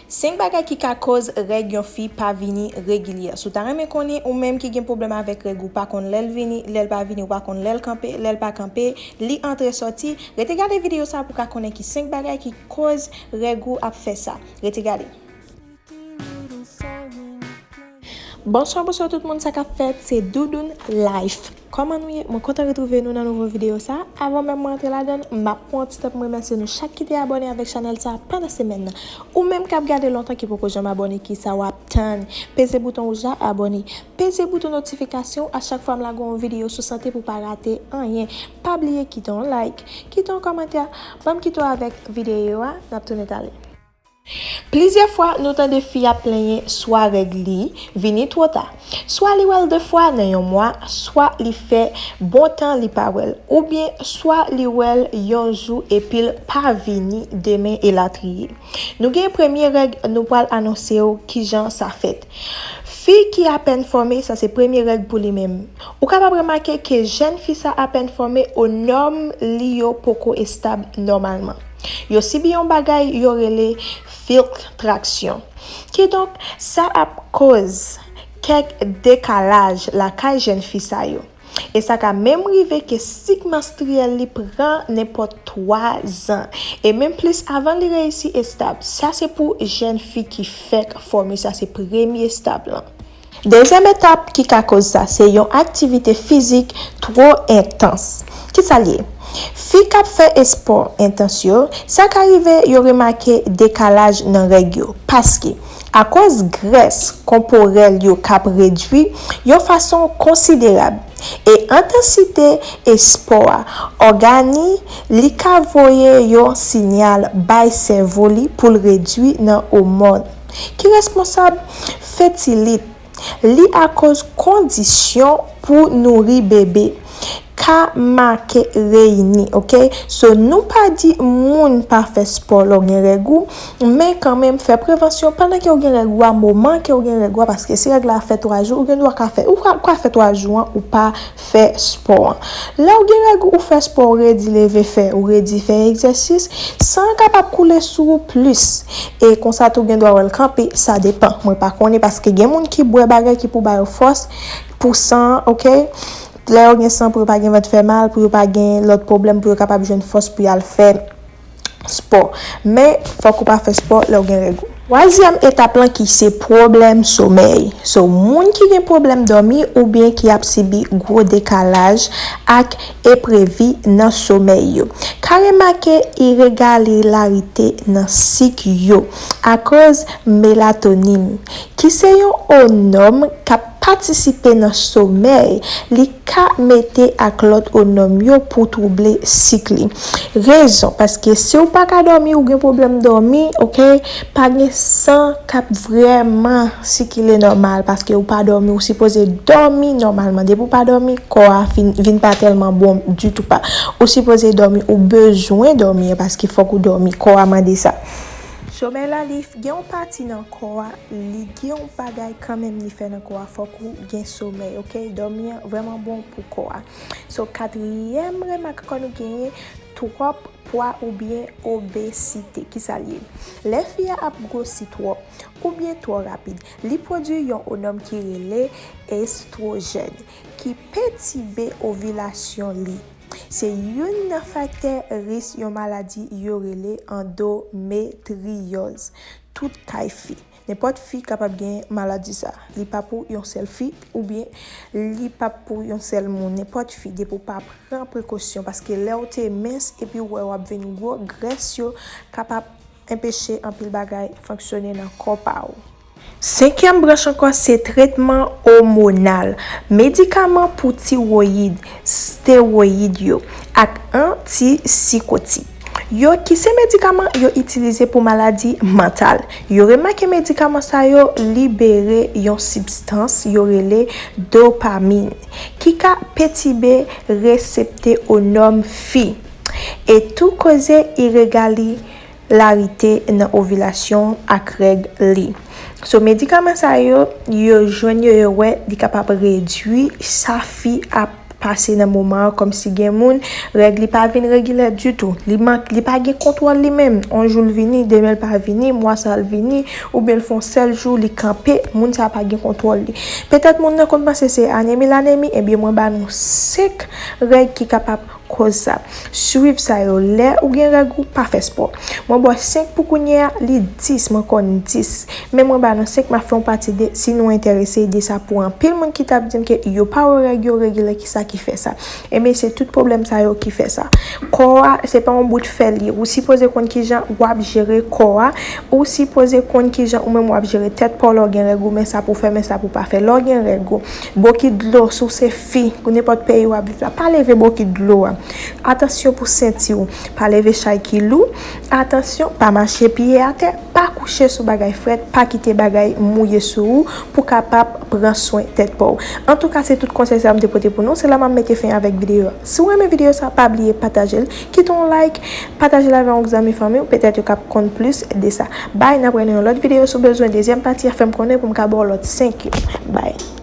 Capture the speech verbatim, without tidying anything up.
Senk bagay ki ka koz règ yon fi pa vini regilyè. Si w ta renmen konnen, ou menm ki gen pwoblèm avèk règ ou, pa konn lè l vini, lè l pa vini, ou pa konn lè l kanpe, lè l pa kanpe, li antre sòti, rete gade videyo sa pou w ka konnen ki senk bagay ki koz règ ou ap fè sa. Rete gade. Bonswa, bonswa tout moun, sa k ap fèt? Se Doudoune Life. Kòman nou ye? Mwen kontan retwouve nou nan nouvo videyo sa. Avan menm mwen antre ladan l, m ap pran yon ti tan pou m remèsye nou chak ki te abòne avèk chanèl sa pandan semèn nan. Ou menm k ap gade lontan ki poko janm abòne, kisa w ap tann? Peze bouton wouj la, abòne. Peze bouton notifikasyon a chak fwa m lage yon videyo sou sante pou w pa rate anyen. Pa bliye kite yon like, kite yon kòmantè, ban m kite w avèk videyo a, n ap tounen talè. Plizyè fwa, nou tande fi ap plenyen swa règ li vini twò ta, swa li wè l de fwa nan yon mwa, swa li fè bon tan li pa wè l, oubyen swa li wè l yon jou epi l pa vini demen, elatriye. Nou gen premye règ nou pral anonse w kijan sa fèt. Fi ki apèn fòme, sa se premye règ pou li menm. Ou kapab remake ke jèn fi sa apèn fòme, o nòm li yo poko estab nòmalman. Yo sibi yon bagay yo rele filtraksyon. Kidonk, sa ap koz kèk dekalaj lakay jèn fi sa yo. E sa ka menm rive ke sik manstriyèl li pran nenpòt twa zan, e menm plis avan li reyisi estab. Sa se pou jèn fi ki fèk fòme, sa se premye estab lan. Dezyèm etap ki ka koz sa, se yon aktivite fizik twò entans. Kisa l ye? Fi k ap fè espò entans yo, sa ka rive yo remake dekalaj nan règ yo, paske akoz grès kòporèl yo k ap redwi yon fason konsiderab, e entansite espò a, ògani li ka voye yon siyal bay sèvo li pou l redwi nan òmòn ki responsab fètilit. Li akoz kondisyon pou nouri bebe ka make reyini, oke? So, nou pa di moun pa fè spò lè w gen règ ou, men kanmenm fè prevansyon pandan ke w gen règ ou a, moman ke w gen règ ou a, paske si règ la fè twa jou, ou gen dwa ka fè, ou ka, ka fè twa jou an, ou pa fè spò an. Lè w gen règ ou, ou fè spò, ou redi leve fè, ou redi fè egzèsis, san an kapab koule sou ou plis. E konsa tou gen dwa wè l kanpe, sa depan. Mwen pa konnen paske gen moun ki bwè bagay ki pou ba yo fòs pou san an, oke? Lè yo gen san pou yo pa gen vant fè mal, pou yo pa gen lòt pwoblèm, pou yo kapab jwenn fòs pou y al fè spò. Men, fòk ou pa fè spò lè w gen règ ou. Twazyèm etap lan ki se pwoblèm somèy. So, moun ki gen pwoblèm dòmi oubyen ki ap sibi gwo dekalaj ak eprevi nan somèy yo, ka remake iregalilarite nan sik yo akoz melatonin, ki se yon ònòm k ap patisipe nan somèy, li ka mete ak lòt ònòm yo pou twouble sik li. Rezon, paske si w pa ka dòmi, ou gen pwoblèm dòmi, oke, pa gen san k ap vrèman sikile nòmal, paske ou pa dòmi, ou sipoze dòmi nòmalman. Depi w pa dòmi, kò a fin, vin pa tèlman bon ditou pa. Ou sipoze dòmi, ou bezwen dòmi, paske fòk ou dòmi, kò a mande sa. Somèy la, li gen yon pati nan kò a, li gen yon bagay kanmenm li fè nan kò a, fòk ou gen somèy, oke? Dòmi an vrèman bon pou kò a. So, katriyèm remak ankò nou genyen, twòp pwa oubyen obezite. Kisa l ye? Lè fi a ap gwosi twòp oubyen twò rapid, li pwodui yon ònòm ki rele estwojèn, ki pètibe ovilasyon li. Se youn nan faktè risk yon maladi yo rele andometriyòz. Tout kay fi. Nenpòt fi kapab gen maladi sa. Li pa pou yon sèl fi oubyen li pa pou yon sèl moun. Nenpòt fi, depi w pa pran prekosyon, paske lè w te mens epi w wè w ap vin gwo, grès yo kapab enpeche anpil bagay fonksyone nan kò pa w. Senkyèm branch ankò se tretman òmonal. Medikaman pou tiwoyid, stewoyid yo, ak antisikotik yo, ki se medikaman yo itilize pou maladi mantal. Yo remake medikaman sa yo libere yon sibstans yo rele dopamin, ki ka pètibe reseptè ònòm fi, e tou koze iregali larite nan ovilasyon ak règ li. So, medikaman sa yo, yo jwenn yo, yo wè li kapab redwi sa fi ap pase nan moman an, kòmsi gen moun, règ li pa vin regilè ditou. Li mank, li pa gen kontwòl li menm. On jou l vini, demen l pa vini, mwa sa l vini, oubyen l fè yon sèl jou, li kanpe, moun sa pa gen kontwòl li. Petèt moun nan konn panse se anemi, lanemi, ebyen mwen ba nou senk règ ki kapab koz sa. Swiv sa yo. Lè ou gen règ ou, pa fè spò. Mwen ba w senk pou kounye a, li dis, mwen konn dis. Men mwen ba nou senk, m ap fè yon pati de, si nou enterese, de sa pou anpil moun ki t ap di m ke yo pa wè règ yo regilè, kisa ki fè sa. Ebyen, se tout pwoblèm sa yo ki fè sa. Kò a, se pa yon bout fè li ye. Ou sipoze konn kijan w ap jere kò a. Ou sipoze konn kijan ou menm w ap jere tèt pa w lè w gen règ ou, men sa pou w fè, men sa pou w pa fè. Lè w gen règ ou, bokit dlo, si w se fi, nenpòt peyi w ap viv la, pa leve bokit dlo a. Atansyon pou senti w. Pa leve chay ki lou. Atansyon, pa mache pye atè. Pa kouche sou bagay frèt, pa kite bagay mouye sou ou pou kapab pran swen tèt pa w. Antouka, se tout konsèy sa m te pote pou nou. Se la m ap mete fen avèk videyo a. Si w renmen videyo sa, pa bliye pataje l, kite yon like, pataje l avèk yon zanmi fanmi w, petèt yo k ap konn plis de sa. Bye, n ap wè nan yon lòt videyo. Si w bezwen dezyèm pati a, fè m konnen pou m ka ba w lòt senk yo. Bye.